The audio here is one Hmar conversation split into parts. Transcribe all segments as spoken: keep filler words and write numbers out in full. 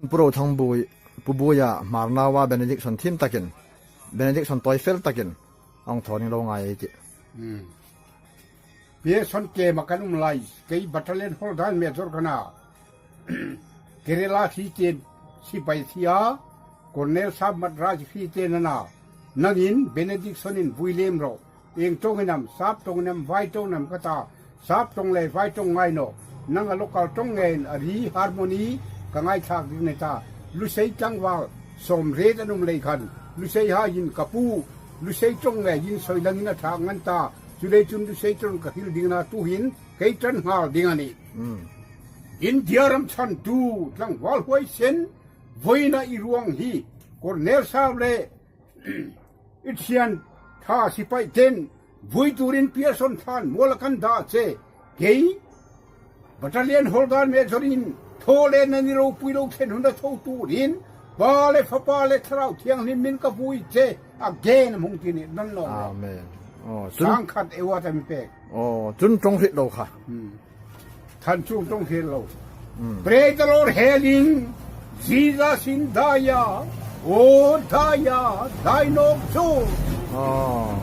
Pu Rothang Bui, Pu Buia Hmar naua benediction thiem takin, benediction tawi fel takin, a hung thaw ning lo ngai ei tih. Hmm. Pearson kema kan um lai, kei battalion hall dan major ka na. Kerala hri chen sipai thi a, Colonel Sap Madras hri chen a na. Nangin benediction-in vui lem ro. Ieng ṭawngin am, sap ṭawngin am, vai ṭawngin am ka ta. Sap ṭawng le vai ṭawng ngai naw. Nang a local ṭawng ngeiin a ri harmony ka ngaithlak ding a ni ta. Lusei tlangval sawmriet an um lei khan, Luseihaiin ka pu, Lusei ṭawng ngeiin sawi langin a ṭha ngan ta. Chuleiin chun Lusei ṭawng ka hril ding a na, tuhin kei ṭan nghal ding a nih. Mm. India ram chhantu tlangval huoisen, voina i ruong hi, Colonel Sap le i ṭhian ṭha sipai ten vui turin Pearson than muala kan dah che. Kei battalion hall dan major-in thaw le nani ropui lo thlen huna tho turin Pa le Fapa le Thlarau Thianghlimin ka vui che. A gen hmang ti ni nan lo. Amen. Oh, chun sangkhat award a mi pek. Oh, chun ṭawng hriet lo kha. Hmm. Than chung ṭawng hriet lo. Hmm. Praise the Lord, hailing Jesus in Daya, oh Daya, Dai nawk chu. Oh.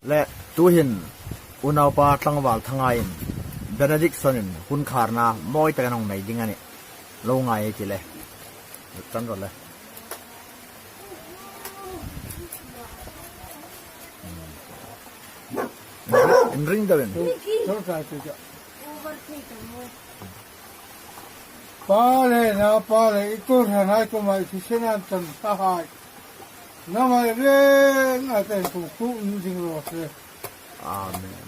Le, tuhin, unaupa tlangval Thangaiin benediction-in hun kharna mawi takin a hung nei ding a nih. Lo ngai ei ti le. Tan ro le. Inring deuin. Pa le Naupa le Inpahraihai kuoma i thisen an tan ta hai. Nangmai reng a ten ku ku in ding ro se. Amen.